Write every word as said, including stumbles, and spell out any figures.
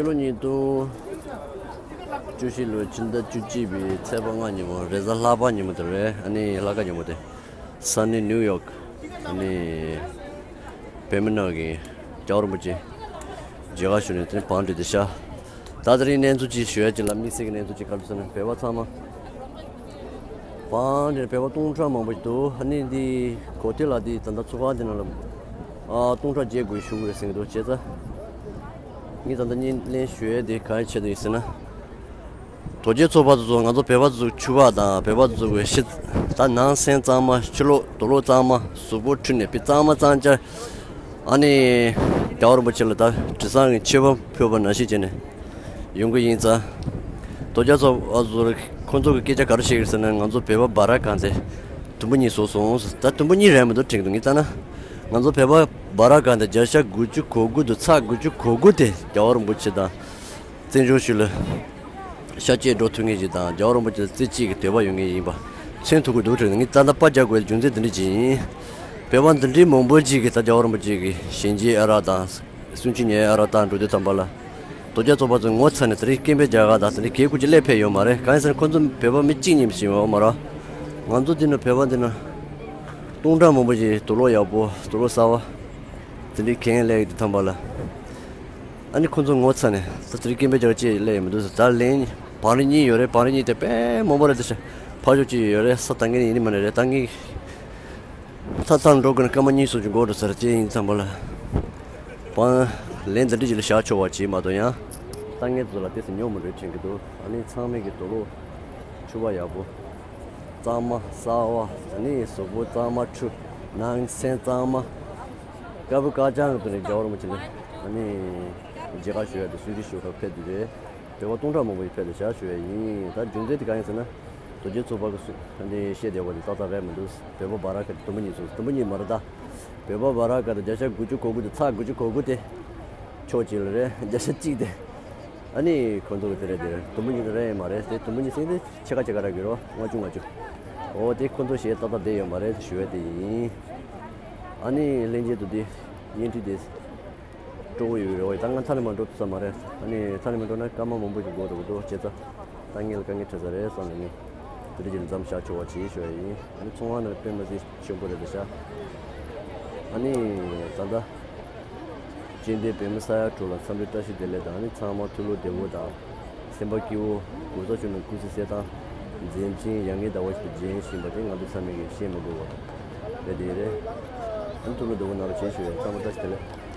ཕྱི་ལོ་ཉིས་སྟོང་བཅུ་བཞི་ལོའི་ཕྱི་ཟླ་བཅུ་གཅིག་པའི་ཚེས་པ་ལྔ་ཉིན་མོ། རེས་གཟའ་ལྷག་པ་ཉིན་མོ་དེ་རེད། ཨ་ནི་ལྷག་དཀར་ཉིན་མོ་དེ། Sunny New York. ཨ་ནི་བོད་མི་ནང་གི་རྒྱལ་བ་རིན་པོ་ཆེ་མཇལ་ཁ་ཞུ་ནས་དེ་བང་སྒྲིག་དེ་ཤ། ད་དེ་རིང་གནས་ཚུལ་ཅིག་ཞུ་ཡ་ཅིག་ལ། དམིགས་བསལ་གྱི་གནས་ཚུལ་ཅིག་ག་རེ་ཟེར་ན། བོད་པ་ཚང་མ་བང་སྒྲིག་བོད་པ་སྟོང་ཕྲག་མང་པོ་ཞིག་འདུག་ཨ་ནི་འདི་གོ་ཐོས་ལ་འདི་ད་ལྟ་ཚོགས་ཁང་འདི་ནང་ལ་ཨ་སྟོང་ཕྲག་བརྒྱད་དགུ་ཞུགས་རེད་ཟེར་གྱི་འདུག་བྱས་ཙང་ངས་ད་ལྟ་བརྙན་ལེན་ཞུ་ཡ་དེ་ག་རེ་ཆེད་དུ་ཡིན་ཟེར་ན། དོལ་རྒྱལ་ཚོགས་པ་ཚོ་ང་ཚོ་བོད་པ་ཚོ་ཕྱུ་པ་དང་བོད་པ་ཚོ་གི་ཤི། ད་ནང་སེམས་གཙང་མ། ཕྱི་ལོགས་དུག་ལོག་གཙང་མ། གཟུགས་པོ་འཁྲུད་ནས་པི་གཙང་མ་གཙང་ཅན། ཨ་ནི་རྒྱལ་བ་རིན་པོ་ཆེ་ལ་ད་དྲི་བཟང་གི་མཆོད་པ་ཕུལ་བ་ནང་བཞིན་བྱས་ནས་ཡོང་གི་ཡིན་ཙང་། དོལ་རྒྱལ་ཚོགས་པ་ཚོ་ཁོང་ཚོ་གི་སྐད་ཆ་ག་རེ་བཤད་ཀྱི་ཟེར་ན། ང་ཚོ་བོད་པ་བ་ར་གང་དེ་དུམ་བུ་གཉིས་བཟོ་སོང་། ད་དུམ་བུ་གཉིས་རེད་མི་འདུག་དྲན་གྱི་འདུག་ངས་ལྟ་ན། ང་ཚོ་བོད་པ་བ་ར་གང་དེ་བརྒྱ་ཆ་དགུ་བཅུ་གོ་དགུ་དང་ཚེག་དགུ་བཅུ་གོ་དགུ་དེ་རྒྱལ་བ་རིན་པོ་ཆེ་དང་། བཙན་བྱོལ་ཤུལ་ལ་ཤ་གཅིག་འགྲོ་ཐུབ་མཁན་ཞིག་དང་། རྒྱལ་བ་རིན་པོ་ཆེ་ལ་རྩེ་གཅིག་གི་འདོད་པ་ཡོད་མཁན་ཡིན་པ་མཚོན་ཐུབ་ཀྱི་འདུག་དྲན། ངས་ད་ལྟ་པར་རྒྱག་དགོས་རྒྱུ་མཚན་འདི་འདྲ་ཅིག་ཡིན། བོད་པ་འདི་འདྲའི་མང་པོ་ཅིག་གིས་ད་རྒྱལ་བ་རིན་པོ་ཆེ་གི་ཞལ་མཇལ་ཨ་རག་དང་གསུང་ཆོས་ཉན་ཨ་རག་བཏང་འགྲོ་དུས་ཙམ་པ་ལ། དོལ་རྒྱལ་ཚོགས་པ་ཚོས་ངོ་ཚ་ནས་དེ་རིང་སྐད་འབོད་རྒྱག་ག་དང་དེ་འདྲའི་གད་སྐུ་ཅིག་སླེབས་ཕེབས་ཡོད་མ་རེད། གང་ཡིན་ཟེར་ན་ཁོ་ཚོ་བོད་པ་མི་གཅིག་གཉིས་ཤིག་ཡོད་མ་རེད། ང་ཚོ་འདི་ན་བོད་པ་འདི་ན་སྟོང་ཕྲག་མང་པོ་ཞིག་དུག་ལོག་ཡག་པོ་དུག་ལོག་གསར་པ་དེ་འདྲའི་གྱོན་སླེབས་ཡོང་དུས་ཙམ་པ་ལ། ཨ་ནི་ཁོ་ཚོ་ངོ་ཚ་ནས་ད་དེ་རིང་སྐད་འབོད་རྒྱག་ཅེས་སླེབས་ཡོང་མི་འདུག་ཟེར། ད་ལན་བང་རིམ་གཉིས་ཡོད་རེད། བང་རིམ་གཉིས་དེ་དཔེ་མང་པོ་རེད། དེ་ཕར་ཕྱོགས་གཅིག་ཡོད་རེད། ས་ད་ངས་ཡིན་ནི་མ་ནི་རེད། ད་ངས་ད་ད་འགྲོ་དགོས་ན་སྐར་མ་གཉིས་གསུམ་ཅིག་འགོར་འགྲོ་ས་རེད། ཅེས་ཡིན་དུས་ཙམ་པ་ལ། བང་ལན་འདི་འདྲ་ཅིག་ལ་བཞག་ཆོག་པ་ཅིག་མ་གཏོགས་ཡང་ད་ངས་ཚོ་ལ་དེ་ཚོ་ཉོ་མི་འདོད་དྲན་གྱི་འདུག་ཨ་ནི་ཚང་མས་ཀྱི་དུག་ལོག་ཕྱུ་པ་ཡག་པོ། གཙང་མ་གསར་པ། ཨ་ནི་གཟུགས་པོ་གཙང་མ་འཁྲུ། ནང་སེམས་གཙང་མ། དཀར་པོ་དཀར་རྐྱང་གི་དུས་ནས་རྒྱལ་བ་རིན་པོ་ཆེ་ལ་ཨ་ནི་མཇལ་ཁ་ཞུ་ཡ་དང་གསུང་ཆོས་ཞུ་བར་ཕེབས་དུས་རེད། བོད་པ་སྟོང་ཕྲག་མང་པོ་ཞིག་ཕེབས་ཏེ་ཞལ་ཞུ་ཡ་ཡིན། ད་རྒྱུ་མཚན་དེ་གང་ཡིན་ཟེར་ན། དོལ་རྒྱལ་ཚོགས་པ་གི་སུ་ཨ་ནི་བཤད་བསྡད་པ་དེ་ཏག་ཏག་རེད་མི་འདུག་བོད་པ་བ་ར་ག་དེ་དུམ་བུ་གཉིས་བཟོས། དུམ་བུ་གཉིས་མ་རེད་ད། བོད་པ་བ་ར་ག་དེ་བརྒྱ་ཆ་དགུ་བཅུ་གོ་དགུ་དེ་ཚེག་དགུ་བཅུ་གོ་དགུ་དེ་ཕྱོགས་གཅིག་ལ་རེད། བརྒྱ་ཆ་གཅིག་དེ། ཨ་ནི་ཁོང་ཚོ་གི་དེ་རེད་དེ་རེད། དུམ་བུ་གཉིས་དེ་རེད་མ་རེད་དེ། དུམ་བུ་གཉིས་ཟེར་དེ་ཕྱེད་ཀ་ཕྱེད་ཀ་རག་གི་རོ། ལྔ་བཅུ་ལྔ་བཅུ། འོ་དེ་ཁོང་ཚོ་ཞལ་ཏག་ཏག་བསྡད་ཡོད་མ་རེད་ཞུ་ཡ་དེ་ཡིན། ཨ་ནི་ལྷན་རྒྱས་ཚོ་དེ་བརྙན་འཕྲིན་དེ་སྤྲོ་བོ་ཡོད་རེད། འོ་ད་ང་ཐ་ལི་མ་འགྲོ་ཐུབ་ས་མ་རེད། ཨ་ནི་ཐ་ལི་མ་འགྲོ་ན་སྐར་མ་མང་པོ་ཞིག་འགོར་འགྲོ་གི་འདུག་བྱས་ཙང་ད་ངས་ལ་དཀའ་ངལ་འཕྲད་ས་རེད་བསམ་ནས་ངས་དེ་འདྲ་ཅིག་ལ་མཚམས་བཞག་ཆོག་པ་བྱེད་ཞུ་ཡ་ཡིན། ཨ་ནི་ཚོང་ཁང་ནང་དཔེ་མི་སྲིད་ཆེན་པོ་རེད་ད་ཤག་ཨ་ནི་ད་ལྟ་སྤྱི་བདེ་བོད་མི་ས་ཡ་དྲུག་ལ་འཚམས་འདྲི་བཀྲ་ཤིས་བདེ་ལེགས་དང་། ཨ་ནི་ཚང་མ་ཐུགས་ལུས་བདེ་པོ་དང་། སེམས་པ་སྐྱིད་པོ། གོ་ས་བྱུང་ན་སྐུ་ཚེ་གསལ་ཐང་། མཛེས་འཕྲིན་ཡ་ངའི་ཟླ་བ་ཞིག་ཏུ་རྗེན་བཞིན་པ་དེ་ང་ཚོ་ཚང་མས་ཀྱིས་ཤེས་མི་དགོས་པ་རེད་དེ་རེད། ཨ་ནི་ཐུགས་ལུས་བདེ་པོ་གནང་རོགས་བྱེད་ཞུ་ཡ། ཚང་མ་བཀྲ་ཤིས་བདེ་ལེགས།